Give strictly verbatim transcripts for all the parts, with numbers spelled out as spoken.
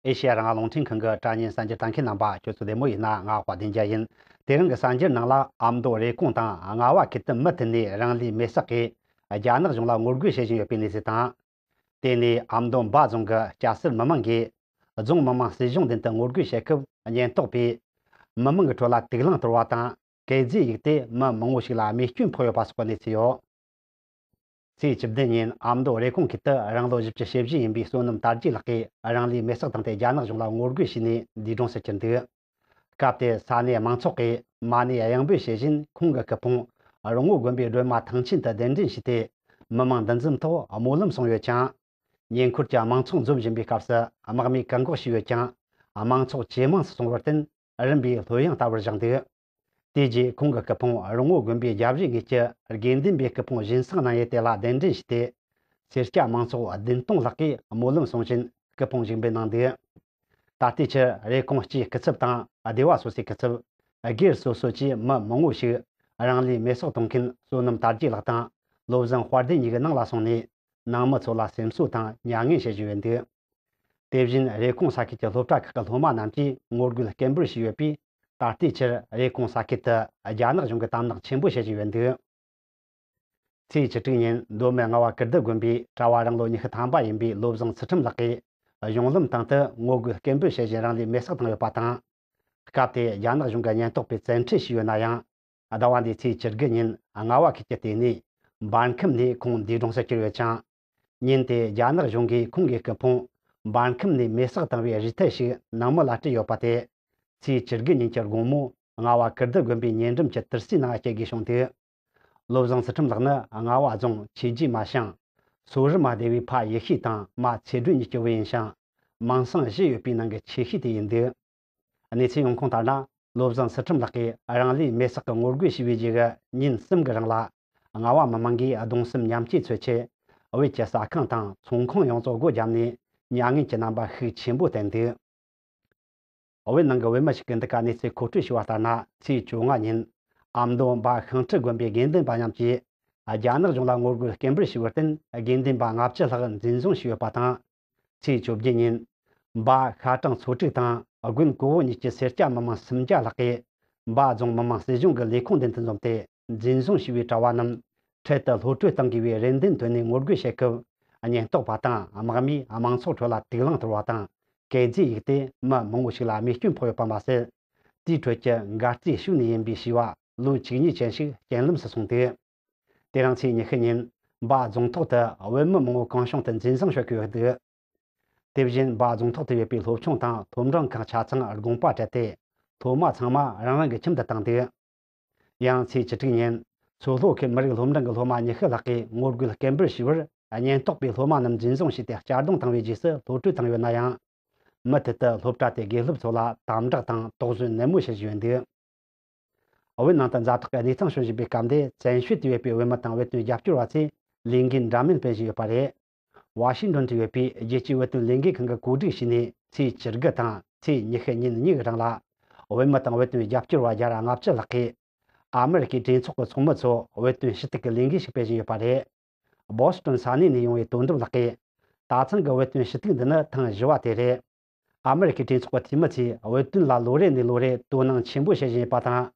ཨེ་ཤེ་ཡ་རང་དབང་རླུང་འཕྲིན་ཁང་གི་དྲ་བརྙན་གསར་འགྱུར་ལྟ་མཁན་རྣམ་པ། ཁྱོད་ཚོ་བདེ་མོ་ཡིན་ན། ང་དཔལ་ལྡན་རྒྱལ་ཡིན། དེ་རིང་གི་གསར་འགྱུར་ནང་ལ། ཨ་མདོ་རེབ་གོང་དང་རྔ་བ་ཁུལ་དུ་མུ་མཐུད་ནས་རང་ལུས་མེར་སྲེག་གིས་རྒྱ་ནག་གཞུང་ལ་ངོ་རྒོལ་བྱེད་བཞིན་ཡོད་པའི་གནས་ཚུལ་དང་། དེ་ནས་ཨ་མདོ་འབའ་རྫོང་གི་སྐྱ་སེར་མི་མང་གིས་རྫོང་མི་མང་སྲིད་གཞུང་མདུན་དུ་ངོ་རྒོལ་བྱེད་སྐབས། ཉེན་རྟོག་པས་མི་མང་གི་ཁྲོད་ལ་དུག་རླངས་དོར་བ་དང་། གས་རྫས་གཡུགས་ཏེ་མི་མང་བོ་ཞིག་ལ་རྨས་སྐྱོན་ཕོག་ཡོད་པ་སོགས་ཀྱི་གནས་ཚུལ་ཡོད། ཚེས་བཅུ་བདུན་ཉིན་ཨ་མདོ་རེབ་གོང་ཁུལ་དུ་རང་ལོ་བཞི་བཅུ་ཞེ་བཞི་ཡིན་པའི་བསོད་ནམས་དར་རྒྱས་ལགས་ཀྱིས་རང་ལུས་མེར་སྲེག་བཏང་སྟེ་རྒྱ་ནག་གཞུང་ལ་ངོ་རྒོལ་བྱས་ནས་འདས་གྲོངས་སུ་གྱུར་འདུག། སྐབས་དེར་ས་གནས་མང་ཚོགས་ཀྱིས་མ་ཎི་གཡང་འབོད་བྱེད་བཞིན། ཁོང་གི་སྐུ་ཕུང་རོང་བོ་དགོན་པའི་སྒྲོལ་མ་ཐང་ཆེན་དུ་གདན་འདྲེན་བྱས་ཏེ། མི་མང་འདུ་འཛོམས་ཐོག་སྨོན་ལམ་གསུངས་ཡོད་ཅིང་། ཉེ་འཁོར་གྱི་མང་ཚོགས་འཛོམས་བཞིན་པའི་སྐབས་སུ། དམག་མིས་བཀག་འགོག་བྱས་ཡོད་ཀྱང་། མང་ཚོགས་ཇེ་མང་དུ་སོང་བར་བརྟེན། རིམ་པས་ལྷོད་ཡངས་ལྟ་བུར་བཞག་འདུག། དེ་རྗེས་ཁོང་གི་སྐུ་ཕུང་རོང་བོ་དགོན་པའི་རྒྱབ་རི་ངོས་ཀྱི་དགེ་འདུན་པའི་སྐུ་ཕུང་སྦྱིན་སྲེག་གནང་ཡུལ་དེ་ལ་གདན་འདྲེན་བྱས་ཏེ། སེར་སྐྱ་མང་ཚོགས་བདུན་སྟོང་ལྷག་གིས་སྨོན་ལམ་གསུང་བཞིན་སྐུ་ཕུང་ཞིག་འབུལ་གནང་འདུག། ད་ལྟའི་ཆར་རེབ་གོང་སྤྱིའི་སྐུ་ཚབ་དང་། སྡེ་བ་སོ་སོའི་སྐུ་ཚབ། སྒེར་སོ་སོ་བཅས་མི་མང་བོ་ཞིག་རང་ལུས་མེར་སྲེག་གཏོང་མཁན་བསོད་ནམས་དར་རྒྱས་ལགས་དང་། བློ་བཟང་དཔལ་ལྡན་གཉིས་ཀྱི་ནང་ལ་སོང་ནས། ནང་མི་ཚོ་ལ་སེམས་གསོ་དང་མྱ་ངན་བྱེད་བཞིན་ཡོད་འདུག། དེ་བཞིན་རེབ་གོང་ས་ཁུལ་གྱི་སློབ་གྲྭ་ཁག་གི་སློབ་མ་རྣམས་ཀྱིས་ངོ་རྒོལ་སྐད་འབོད་བྱས་ཡོད་པས། ད་ལྟའི་ཆར་རེབ་གོང་ས་ཁུལ་དུ་རྒྱ་ནག་གཞུང་གིས་དམ་དྲག་ཆེན་པོ་བྱེད་བཞིན་ཡོད་འདུག། ཚེས་བཅུ་དྲུག་ཉིན་མདོ་སྨད་རྔ་བ་ཀིརྟི་དགོན་པའི་གྲྭ་བ་རང་ལོ་ཉི་ཤུ་ཐམ་པ་ཡིན་པའི་བློ་བཟང་ཚུལ་ཁྲིམས་ལགས་ཀྱིས་གཞུང་ལམ་སྟེང་དུ་ངོ་རྒོལ་སྐད་འབོད་བྱེད་བཞིན་རང་ལུས་མེར་སྲེག་བཏང་ཡོད་པ་དང་། སྐབས་དེར་རྒྱ་ནག་གཞུང་གི་ཉེན་རྟོག་པས་བཙན་ཁྲིད་བྱས་ཡོད་ན་ཡང་། ཟླ་བ་འདིའི་ཚེས་བཅུ་དགུ་ཉིན་རྔ་བ་ཁུལ་གྱི་ལྟེ་གནས་འབར་ཁམས་ནས་ཁོང་འདས་གྲོངས་སུ་གྱུར་ཡོད་ཅིང་། ཉིན་དེར་རྒྱ་ནག་གཞུང་གིས་ཁོང་གི་སྐུ་ཕུང་འབར་ཁམས་ནས་མེར་སྲེག་བཏང་བའི་རུས་ཐལ་ཞིག་ནང་མི་ལ་སྤྲད་ཡོད་པ་དེ། ཚེས་བཅུ་དགུ་ཉིན་གྱི་དགོང་མོ་རྔ་བ་ཀིར་ཏི་དགོན་པའི་ཉེ་འགྲམ་གྱི་དུར་སའི་ནང་སྐྱེལ་དགོས་བྱུང་འདུག། བློ་བཟང་ཚུལ་ཁྲིམས་ལགས་ནི་རྔ་བ་རྫོང་ཆོས་རྗེ་མ་ཞང་། སོ་རི་མ་སྡེ་བའི་ཕ་ཡེ་ཤེས་དང་མ་ཚེ་སྒྲོན་གཉིས་ཀྱི་བུ་ཡིན་ཞིང་། མིང་སྲིང་བཞི་ཡོད་པའི་ནང་གི་ཆེ་ཤོས་དེ་ཡིན་འདུག། གནས་ཚུལ་ཡོང་ཁུངས་ལྟར་ན། བློ་བཟང་ཚུལ་ཁྲིམས་ལགས་ཀྱིས་རང་ལུས་མེར་སྲེག་གི་ངོ་རྒོལ་བྱས་པའི་རྗེས་ཀྱི་ཉིན་གསུམ་གྱི་རིང་ལ། རྔ་བ་མི་མང་གིས་གདུང་སེམས་མཉམ་སྐྱེད་འཚོལ་ཆེད། བོད་ཀྱི་ཟ་ཁང་དང་ཚོང་ཁང་ཡོངས་རྫོགས་སྒོ་བརྒྱབ་ནས། མྱ་ངན་གྱི་རྣམ་པ་ཤུགས་ཆེན་པོ་བསྟན་འདུག། བོད་ནང་གི་བོད་མི་ཞིག་གིས་འདི་ག་གནས་ཚུལ་མཁོ་སྤྲོད་ཞུས་པ་ལྟར་ན། ཚེས་བཅོ་ལྔ་ཉིན་ཨ་མདོ་འབའ་ཤིང་ཁྲི་དགོན་པའི་དགེ་འདུན་པ་རྣམས་ཀྱིས་རྒྱ་ནག་གཞུང་ལ་ངོ་རྒོལ་སྐད་འབོད་ཞུས་པར་བརྟེན། དགེ་འདུན་པ་ལྔ་བཅུ་ལྷག་འཛིན་བཟུང་བྱས་ཡོད་པ་དང་། ཚེས་བཅོ་བརྒྱད་ཉིན་འབའ་ཤ་ཀྲང་ཚོ་དྲུག་དང་དགོན་གོ་བོ་གཉིས་ཀྱི་སེར་སྐྱ་མི་མང་སུམ་བརྒྱ་ལྷག་གིས་འབའ་རྫོང་མི་དམངས་སྲིད་གཞུང་གི་ལས་ཁུངས་མདུན་དུ་འཛོམས་ཏེ། འཛིན་བཟུང་བྱས་པའི་གྲྭ་བ་རྣམས་འཕྲལ་དུ་གློད་གྲོལ་གཏང་དགོས་པའི་རེ་འདུན་བཏོན་ནས་ངོ་རྒོལ་བྱེད་སྐབས། ཉེན་རྟོག་པ་དང་དམག་མིས་དམངས་ཚོགས་ཁྲོད་ལ་དུག་རླངས་དོར་བ་དང་། གས་རྫས་གཡུགས་ཏེ་མི་མང་བོ་ཞིག་ལ་རྨས་སྐྱོན་ཕོག་ཡོད་པ་མ་ཟད། དེའི་ཁྲོད་ཀྱི་འགའ་རྩིས་ཤུལ་ནས་ཡིན་པའི་བྱིས་པ་ལོ་བཅུ་གཉིས་ཅན་ཞིག་རྐྱེན་ལམ་སུ་སོང་འདུག། དེ་རིང་ཚེས་ཉི་ཤུ་ཉིན་འབའ་རྫོང་ཐོག་ཏུ་བོད་མི་མང་བོ་གང་བྱུང་དུ་འཛིན་བཟུང་བྱེད་ཀྱི་ཡོད་འདུག། དེ་བཞིན་འབའ་རྫོང་ཐོག་ཏུ་ཡོད་པའི་སློབ་ཆུང་དང་སློབ་འབྲིང་ཁག་ཆ་ཚང་དགོངས་པ་བྲལ་ཏེ། སློབ་མ་ཚང་མ་རང་རང་གི་ཁྱིམ་དུ་བཏང་འདུག། ཡང་ཚེས་བཅུ་དྲུག་ཉིན་མཚོ་ལྷོ་ཁུལ་མི་རིགས་སློབ་འབྲིང་གི་སློབ་མ་ཉི་ཤུ་ལྷག་གིས་ངོ་རྒོལ་སྐད་འབོད་བྱས་པར། ཉེན་རྟོག་པས་སློབ་མ་རྣམས་འཛིན་བཟུང་བྱས་ཏེ་གཅར་རྡུང་བཏང་བའི་རྗེས་སུ་གློད་གྲོལ་བཏང་ཡོད་ན་ཡང་། མུ་མཐུད་དུ་སློབ་གྲྭ་དེའི་དགེ་སློབ་ཚོ་ལ་དམ་དྲག་དང་དོགས་ཟོན་ནན་མོ་བྱེད་བཞིན་ཡོད་འདུག། བོད་ནང་དུ་ཛ་དྲག་གི་གནས་སྟངས་བྱུང་བཞིན་པའི་སྐབས་འདིར། བཙན་བྱོལ་དུ་ཡོད་པའི་བོད་མི་དང་བོད་དོན་རྒྱབ་སྐྱོར་བ་ཚོས་ལས་འགུལ་འདྲ་མིན་སྤེལ་བཞིན་ཡོད་པ་རེད། ཝ་ཤིང་ཏོན་དུ་ཡོད་པའི་རྒྱལ་སྤྱིའི་བོད་དོན་ལས་འགུལ་ཁང་གིས་གོ་སྒྲིག་བྱས་ནས། ཚེས་བཅུ་དགུ་དང་ཚེས་ཉི་ཤུ་ཉིན་གཉིས་ཀྱི་རིང་ལ། བོད་མི་དང་བོད་དོན་རྒྱབ་སྐྱོར་བ་བརྒྱ་དང་ལྔ་བཅུ་ལྷག་གིས། ཨ་མེ་རི་ཁའི་གྲོས་ཚོགས་ཀྱི་ཚོགས་མི་ཚོ་བོད་དོན་ཞུ་གཏུག་གི་ལས་འགུལ་ཞིག་སྤེལ་བཞིན་ཡོད་པ་རེད། བོ་སི་ཏོན་ས་གནས་ནས་ཡོང་བའི་དོན་གྲུབ་ལགས་ཀྱིས། ད་ཐེངས་ཀྱི་བོད་དོན་ཞུ་གཏུག་འདི་ནི་ཐེངས་བཞི་བ་དེ་རེད། ཨ་མེ་རི་ཁའི་གྲོས་ཚོགས་ཀྱི་འཐུས་མི་ཚོས་བོད་དོན་ལ་ལོ་རེ་ནས་ལོ་རེ་དོ་སྣང་ཆེན་པོ་བྱེད་བཞིན་ཡོད་པ་དང་།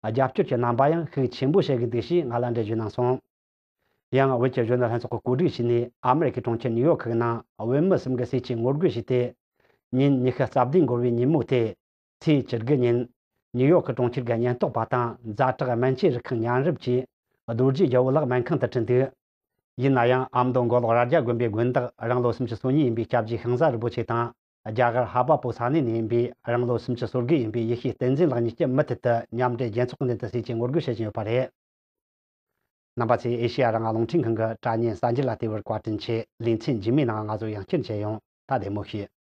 རྒྱབ་སྐྱོར་གྱི་རྣམ་པ་ཡང་ཤུགས་ཆེན་པོ་བྱེད་ཀྱི་འདུག་ཞེས་ང་ལ་འགྲེལ་བརྗོད་གནང་སོང་། ཡང་བོད་ཀྱི་གཞོན་ནུ་ལྷན་ཚོགས་ཀྱིས་གོ་སྒྲིག་བྱས་ནས། ཨ་མེ་རི་ཁའི་གྲོང་ཁྱེར་ནིའུ་ཡོག་གི་ནང་བོད་མི་གསུམ་གྱིས་ཟས་བཅད་ངོ་རྒོལ་བྱས་ཏེ། ཉིན་ཉི་ཤུ་རྩ་བདུན་འགོར་བའི་ཉིན་མོ་དེ། ཚེས་བཅུ་དགུ་ཉིན། ནིའུ་ཡོག་གི་གྲོང་ཁྱེར་གྱི་ཉེན་རྟོག་པ་དང་ཛ་དྲག་སྨན་བཅོས་རིགས་ཁག་མཉམ་རུབ་ཀྱིས། རྡོ་རྗེ་རྒྱལ་པོ་ལགས་སྨན་ཁང་དུ་ཁྲིད་འདུག། ཡིན་ན་ཡང་། ཨ་མདོ་མགོ་ལོག་རྭ་རྒྱ་དགོན་པའི་དགོན་བདག་རང་ལོ་སུམ་ཅུ་སོ་གཉིས་ཡིན་པའི་སྐྱབས་རྗེ་ཤིང་བཟའ་རིན་པོ་ཆེ་དང་། རྒྱ་གར་ཧ་བ་པོ་ས་གནས་ནས་ཡིན་པའི་རང་ལོ་སུམ་ཅུ་སོ་དགུ་ཡིན་པའི་ཡེ་ཤེས་བསྟན་འཛིན་ལགས་གཉིས་ཀྱིས་མུ་མཐུད་དུ་མཉམ་འབྲེལ་རྒྱལ་ཚོགས་ཀྱི་མདུན་དུ་ཟས་བཅད་ངོ་རྒོལ་བྱེད་བཞིན་ཡོད་པ་རེད། རྣམ་པ་ཚོས་ཨེ་ཤེ་ཡ་རང་དབང་རླུང་འཕྲིན་ཁང་གི་དྲ་བརྙན་གསར་འགྱུར་ལ་བལྟས་པར་བཀའ་དྲིན་ཆེ། ལེ་ཚན་རྗེས་མའི་ནང་ང་ཚོ་ཡང་བསྐྱར་མཇལ་ཡོང་། ད་བདེ་མོ་བྱོས།